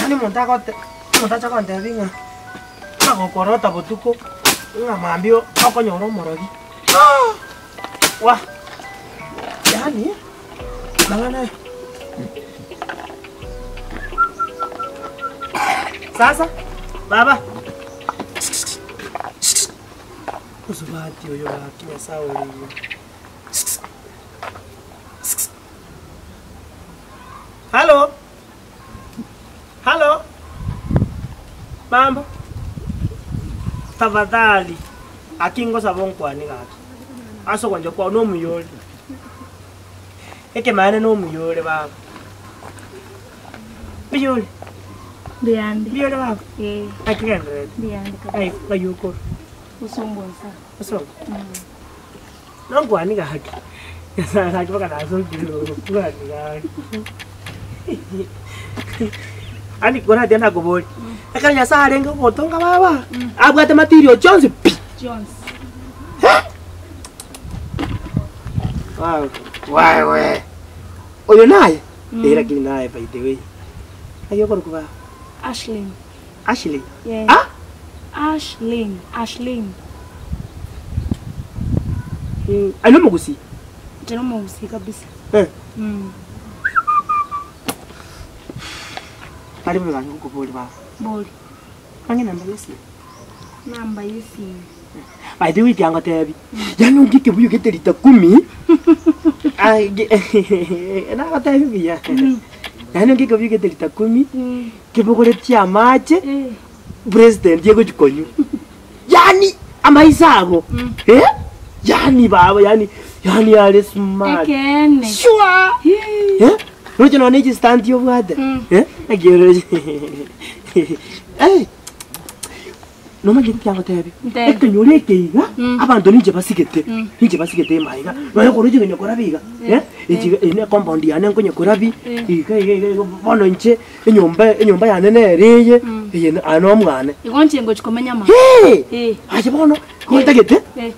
Yaani omonto agote omonto acha gontebia ng'a ng'a gokorota botuko, ng'a mambia okonyora omorogi, wah! Yaani mang'ana aya. Sasa, baba, mosubati oyo gaki Nyasaye ore igoro. Hallo, hallo, mambo, tafadhali aki ngosaba onkwane gaki, ase ogoancha kwao nomuya ore, ekemaene nomuya ore baba, mbuya ore? Mbuyande. Mbuya ore baba? Ee. Naki ogendererete? Mbuyande kabisa. Ng'ai ng'ai okorwa? Bosongo nsa. Bosongo? Nonkwani gaki, Nyasaye gaki mpaka nasokire gokwana gaki. Yaani koratiga nakoboria, ekero Nyasaye arenge gogotonga baba, abwate material chionsi pi! Chionsi. Wow, wewe! Oyo naye? Eh lakini naye by the way. Naki okorokwa baba? Ashlyn. Ashley? Yeah. Ah! Ashlyn, Ashlyn. Mm, aye nomogusii? Inche nomogusii kabisa. Eh. Mm. Tari bobe gaki ngokoboria baba. Bori. Ang'e namba ya esimi. Namba ya esimi. By the way tiangotebi. Yaani onge ekebuyu gete lita kumi. Ai, ge- nagotebi buya. Yaani onge ekebuyu gete lita kumi. Mm. Kebogoretie amache. Eh. President egochi konywa. Yaani amaiso ago. Eh? Yaani baba yaani yaani are smart. Ekeene. Sure. Hii. Eh? Roche nonya ne chistanti obwate. Mm. Eh? Naki oroche. Eh. Nomanyete ki agotebi? Ntebi. Ekenyoro eke iga, Mm. abanto ninche basigete, Mm. ninche basigete ime iga. Nonya okoroche konya korabi iga, eh, echi eye ne compound yane nkonya korabi, Eh. iga iga iga iga bono inche enyomba enyomba yane nere eye, Mm. eye na aya nomwane. Igo inche ngochi komenya amo. Hee! Eh. Aye bono, igo ntagete, Eh.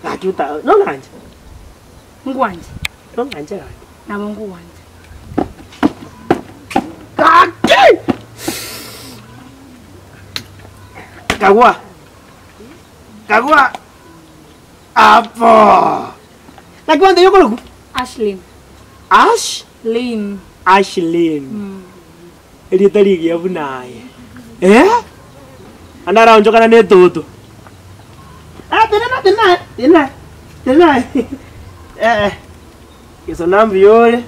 gaki ota nong'anche? Ngwanche. Nong'anche gaki. Nabo ngogwancha. Gaki! Kagwa! Kagwa! Apo! Naki bono taiyo okorokwa? Ashlyn. Ash? Lynn. Ashlyn. Mm. Erieta rigiya buna aye. Eh? Ande araonchokana na etoto. Ah, tenena, tenena, tenena, tenena. Eh, eh. Gesona mbuya ore.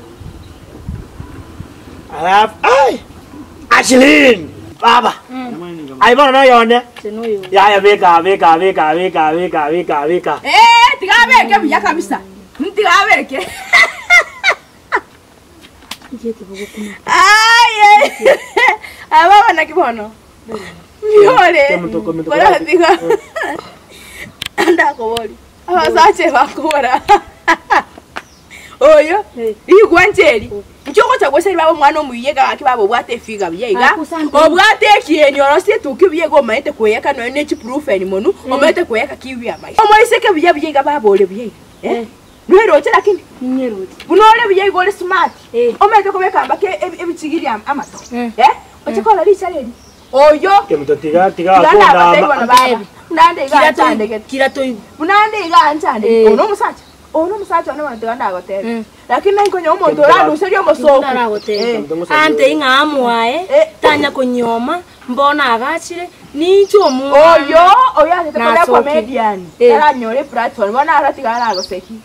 Alafu, ai! Ashlyn! Baba. Aye bono noyonde. Yaya beka beka beka beka beka beka beka. Eh, tiga abeke buya kabisa. Tiga abeke. Aye. Aba baba naki bono? Mbiore. Kemuto- kemuto- Koratiga. Ndakobori. Abasache bakobora. Oyo, rigwancha eri. Inki ogocha goseri baba omwana omuya iga gaki baba obwate efiga buya iga. Obwate ekieni orosie etuki buya iga omanyete koeyaka nonya ne chiproofeni monwe, omanyete koeyaka kiwi amaiso. Omoiseke buya buya iga baba ore buya iga. Eh? Nweroche lakini? Ninyeroche. Buna ore buya iga ore smart. Eh. Omanyete kobeka mpaka ebi- ebichigiri am- amato. Eh. Eh? Oche korora richara eri. Oyo. Kemuto tiga tiga Tiga akondama. nabatebi bono baba. Buna ande iga Kira toi- anchandegete. Kira toigwe. Buna ande iga anchandegete. Eh. Oyo nomosacha. Oyo nomosacha one bono tiga ndagotebia. Mm. Lakini nainkonya omonto oraruserie omosoku. Naragotebia. Eh. Ante ing'a amwae, Eh. tanya konyuoma, mbono agachire, ninche omwana. Oyo oyo achete koria Nasoke. comedian. Eh. Taranyora eplatform bono aratiga aragoseki.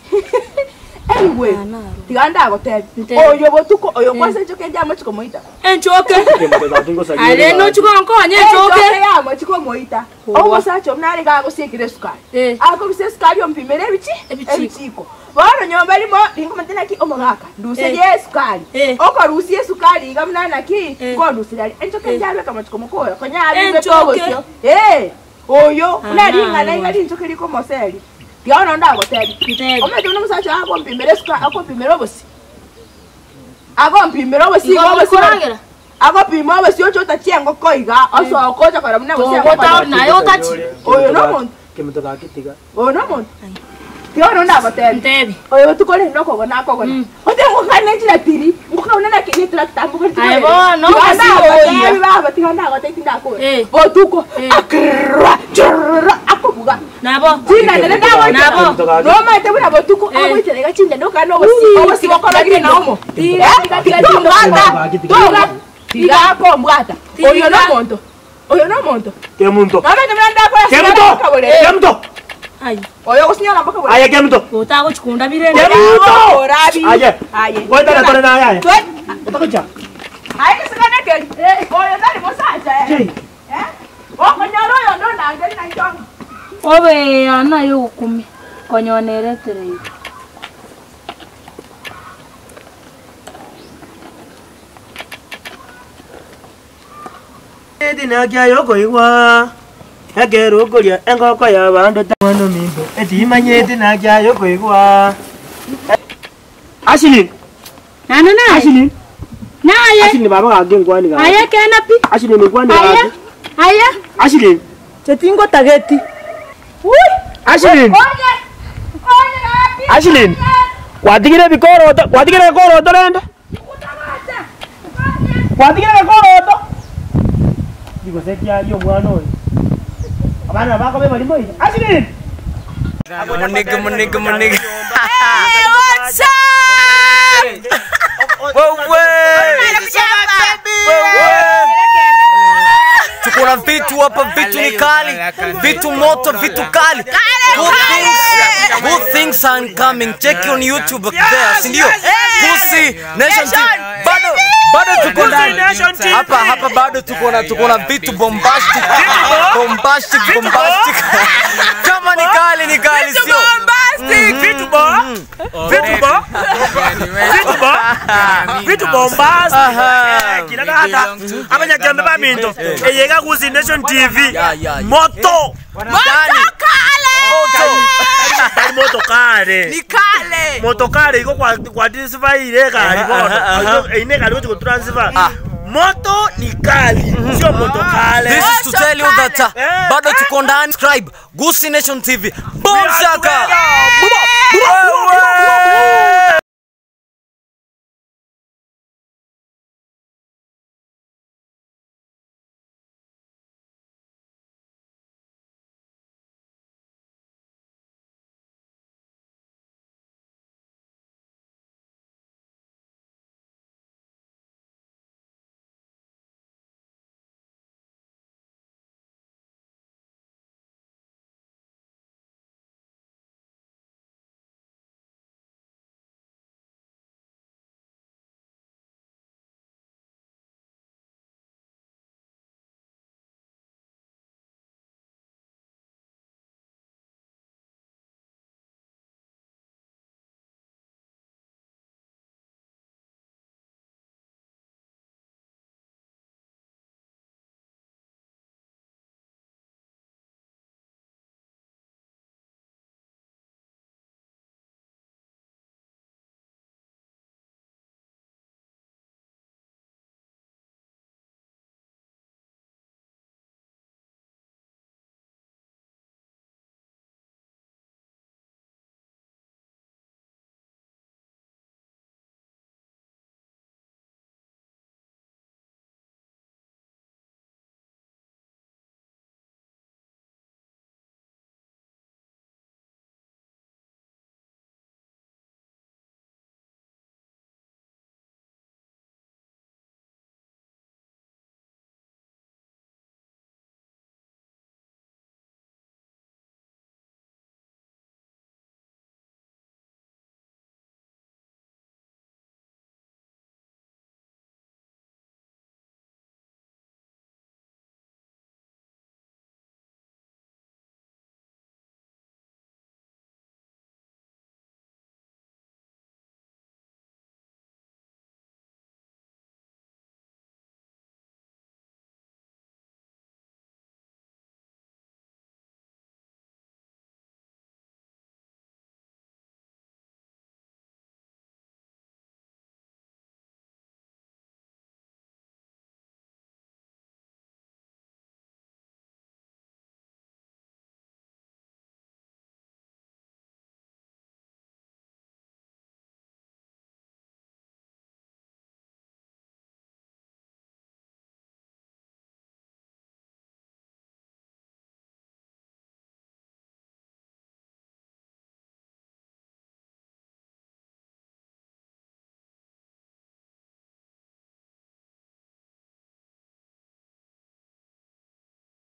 Anyway, Ah, naro. tiga ndagotebia. Ntebi. Oyo botuko oyo kwanza enchoke enje amochi komoita. Enchoke. Kemuto gaki ngosaria Are ore nochi gaki. gonkonya enchoke. Enchoke yamochi komoita. Owa. Omosacha omo nare gagosiekera esukari. Eh. Akorusia esukari omopimere ebichi? Ebichiko. Ebichiko. Bono nyomba rimo rinkomanyete naki omogaka nduserie Eh. esukari. Eh. Okorusia esukari iga buna naki Eh. nkonduseria aria. Enchoke Eh. njarweka amachiko mokoyo konya abibete Enchoke. obosio. Eh. Oyo buna Ah, ring'ana iga naro. rinchoke rikomoseria. Tiga bono ndagotebie. Ntebi. Omanyete buna omosacha oye agompimera esukari agompimera obosie. Agompimera obosie Igo iga obosie. okoragera? Agopima obosie oche otachie engoko iga, osoke oche korora buna gose engoko Togota nero. naye otachi. Oyo nomonto. Kemuto gaki tiga. Oyo nomonto. Tiga bono ndagotebie. Ntebi. Oyo botuko rende okogona akogona. Ote ngokana enchera tiri, ngokana naki ne tractor mbogori Aye tibwere. bono, Tiga omosio ndagotebie oyo. baba, tiga ndagotebie tindakora. Eh. Botuko, Eh. akrrrra, churrrra, akobuga. Nabo. Chindane ndagoitera. Nabo. Nomanyete buna botuko Eh. agoitera iga chindane okana na obosi obosi bokorogire na omo. Tiga, Eh, tiga, tiga, tombwata, tiga. toga, tiga akombwata. Tiga. Oyo nomonto, oyo nomonto. Kemunto. Nomanyete buna ndakora Kemunto. mpaka Kemunto. Ai, Oyo ogosinyora mpaka borere. Aye Kemunto. otagochikunda birende. Kemunto. Orabi. Aye. Aye. Goetana tore naye aye. Twe- Otagocha. Aye gesigane keri. Oyo tari mosacha eh. Chei. Eh? Okonyora oyo onde onangeri na inchongo. Obe ana yogokumia, konyoneretere igo. Etina yokoigwa ekero okoria engoko y'abandu mwana ominto etimanyeti naki aye okoigwa Ashley Nana naye? Ashley Naye? Ashley baba gaki nkwani gaki Aye kena pi? Ashley nkwani Aye? gaki Aye? Ashley Chetingotageti. Ashley Ashley kwatigire ebikoroto kwatigire egekoroto rende kwatigire egekoroto Rigose kiaria omwana oyo abana bakobe bari moino Ashley Muniga, muniga, muniga. Hey, what's up? Tuko na vitu hapa, vitu ni kali, vitu moto, vitu kali. Good things, good things are coming. Check on YouTube there, si ndio? Gusii Nation TV. Bado bado tuko ndani hapa hapa, bado tuko na tuko na vitu bombastic, bombastic, bombastic. Kama ni kali ni kali, sio? Vitu bo vitu bo vitu bo vitu bombastic Aha. kila kata abanyakembe baminto eyega Gusii Nation TV Yeah, yeah, yeah. moto Ndani. Moto. Tari motokare Ni kale. motokare igo kwa kwa transfer egari Aha, bono aha. eine egari gochi gotransfer Ah. moto ni kali sio motokale This is to tell you that Eh. bado tuko ndani. Subscribe Gusii Nation TV. Boom We are shaka. together. Wewe.